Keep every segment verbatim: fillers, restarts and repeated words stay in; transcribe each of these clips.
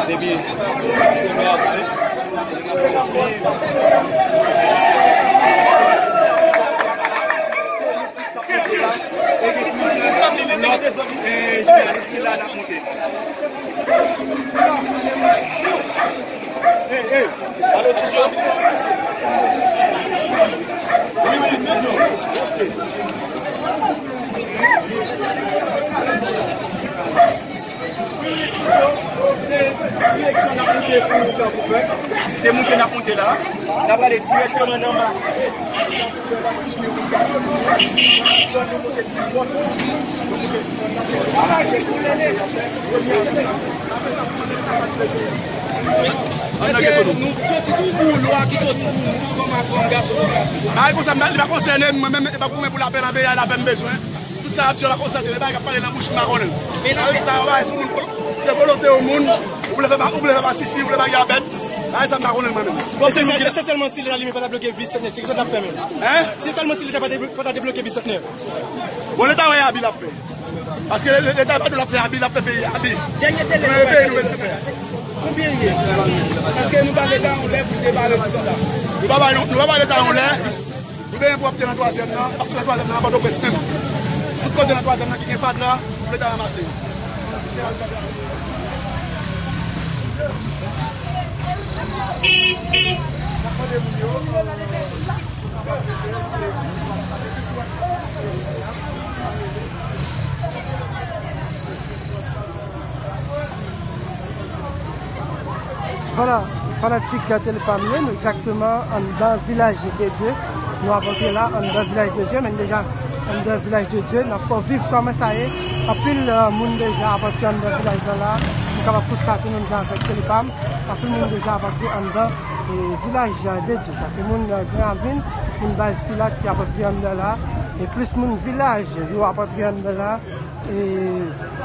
Depi e gen plizyè lòt, e, jounalis ki la, n ap monte. Ey, ey, alo, tout sa. Wi, wi, men non. Se direksyon n ap monte pou Kankou Pèp. Se moute n ap monte la. N ap ale dirèkteman nan mache. Èske nou soti tou pou lwa ki soti pou nou kòm afè yon gason pou gason? Bagay konsa, li pa konsène m, mwen menm, e pa pou mwen pou lapè nan peyi a, lapè m bezwen. Tout sa y ap di yo pa konsa, se bagay k ap pale nan bouch m, m pa konnen. Sa vle di sa, yo bay sou moun, se volonte yon moun, ou vle fè, ou vle fè masisi, ou vle bay a bèt, bagay sa m pa konnen mwen menm. Bon, se, se, se sèlman si leta li menm pa ta bloke bis sèt nèf, se kisa n ap fè menm? Hein? Se sèlman si leta pa te, pa ta debloke bis sèt nèf. Bon, leta wè abi l ap fè. Paske le, le, leta pa dwe l ap fè abi, l ap fè peyi abi. Dènye dele nou bay peyi nou bezwen fè. Konbyen l ye? Paske nou ba leta yon lè pou l te pale sou sa. Nou pa bay, nou pa bay leta yon lè. Nou gen pwòpte nan twazyèm nan, paske nan twazyèm nan, nan Pòtoprens menm. Tout kote nan twazyèm nan ki gen fatra, leta ranmase yo. Vwala, fanatik Tele Pam yo, nou egzakteman anndan Vilaj de Dye. Nou ap antre la, anndan Vilaj de Dye, men deja anndan Vilaj de Dye, n ap fè w viv kòman sa ye. Anpil, eh, moun deja ap antre anndan vilaj lan la. Nou kapab konstate menm jan avèk Tele Pam. Anpil moun deja ap antre anndan, eh, Vilaj de Dye. Sa se moun, eh, Gran Ravin, moun Baz Pilat ki ap antre anndan la. E plis moun vilaj yo ap antre anndan la. E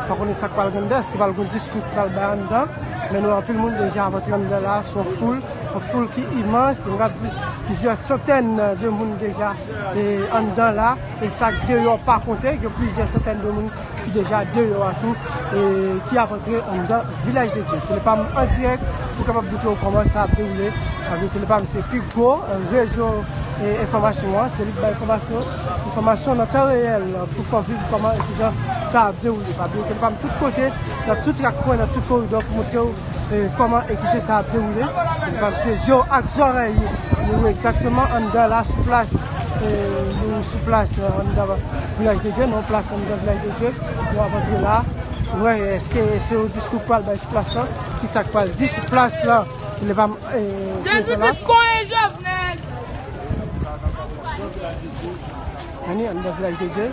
pa konnen sa k pral gen anndan, èske pral gen diskou k pral bay anndan. Men nou wè anpil moun deja ap antre anndan la, se yon foul, yon foul ki imans, m ka di plizyè santèn de moun deja, e, anndan la. E sa k deyò pa konte, gen plizyè santèn de moun ki deja deyò a tou, e ki ap antre anndan Vilaj de Dye. Tele Pam an dirèk pou kapab montre w kòman sa ap dewoule. Paske Tele Pam se pi gwo, e, rezo, e, enfòmasyon an. Se li k bay enfòmasyon, enfòmasyon nan tan reyèl, e, pou fè w viv kòman e kijan sa ap dewoule. Pa bliye Tele Pam tout kote, nan tout rakwen, nan tout koridò pou montre w, e, kòman e kijan sa ap dewoule. Tele Pam se je w ak zòrèy ou. Nou egzakteman anndan la, sou plas, e, nou sou plas, e, anndan Vilaj de Dye, nan yon plas anndan Vilaj de Dye. Nou ap antre la. Wè, èske se yon diskou k pral bay sou plas lan? Kisa k pral di sou plas lan? Tele Pam, e, Jezi Kris konyen Jovenel! Anni, anndan Vilaj de Dye.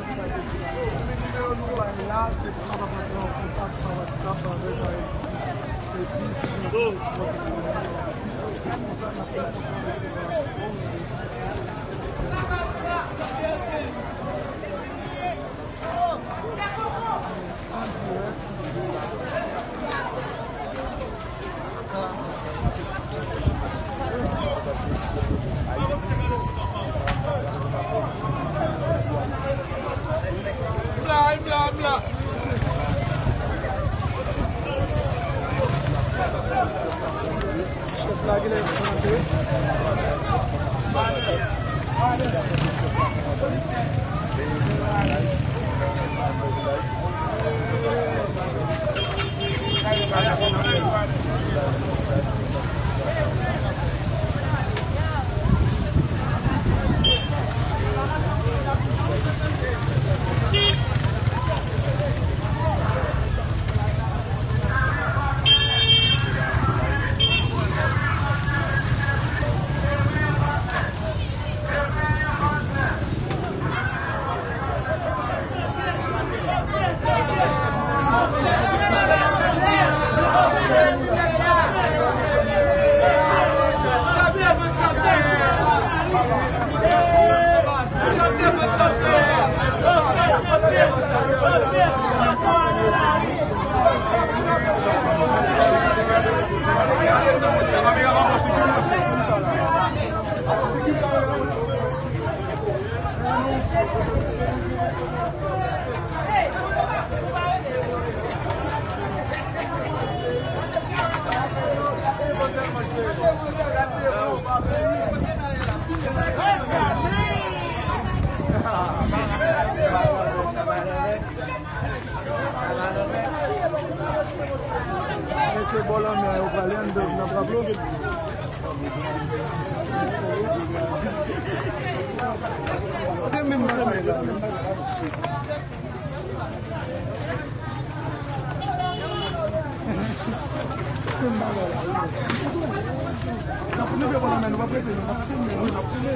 Chèf la genlè chante. E se bò lanmè a yo prale anndan, n ap raple w. Se menm bagay la. Se menm bagay la. N ap leve bò lanmè, nou p ap rete, nou p ap filme, nou p ap filme.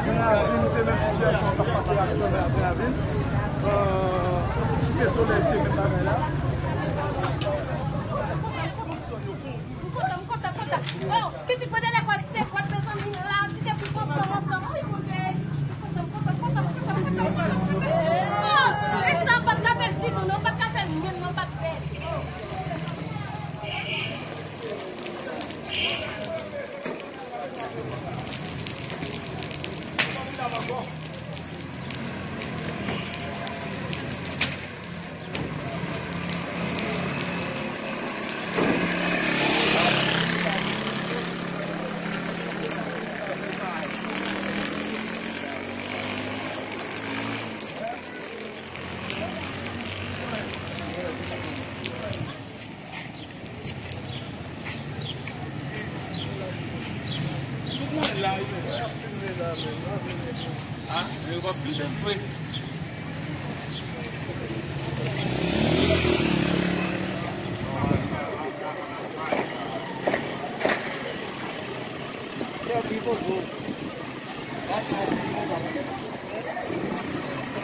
Granravin, se menm sitiyasyon k ap pase aktyèlman ak Granravin. Euh, Site Solèy, se menm bagay la. M kontan, m kontan, m kontan. Oh, pitit mwen de lekòl, se kwa, mezanmi, la, Site Plis ansanm, ansanm. Wi, Bondye. M kontan, m kontan, m kontan, m kontan, m kontan, m kontan. Oh, e sa, m pa t ka fè l ditou, non, m pa t ka fè l menm, non, m pa t fè l.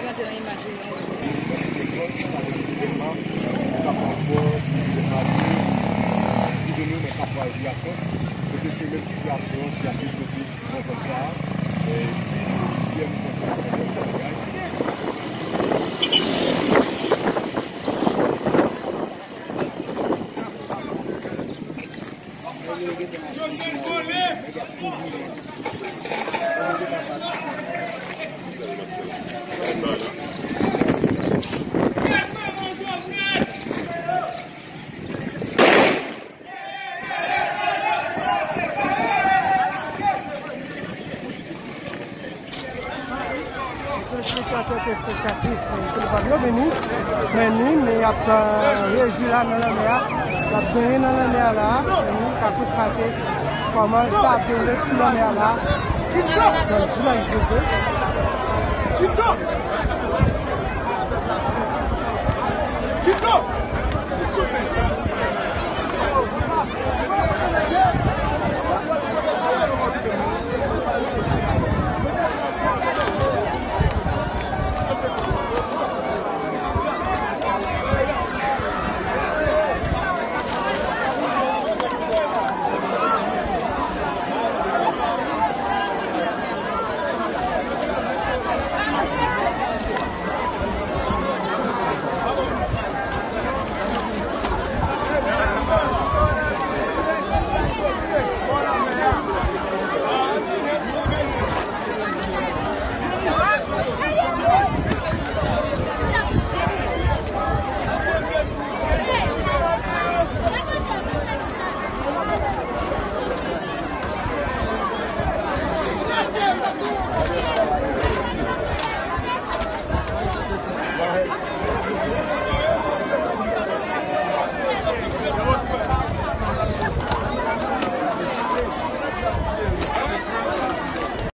Gade nan imaj yo. Kote se menm sitiyasyon ki ap devlope nan zòn sa a. E, ki, ki, ki, Telespèktatè, telespèktatris, telespèktatris yo vini, men ni, men y ap, euh, rejwi la nan lanmè a, y ap benyen nan lanmè a la, men ni, ka konstate kòman sa ap dewoule sou lanmè a la. Donk, village de Dieu.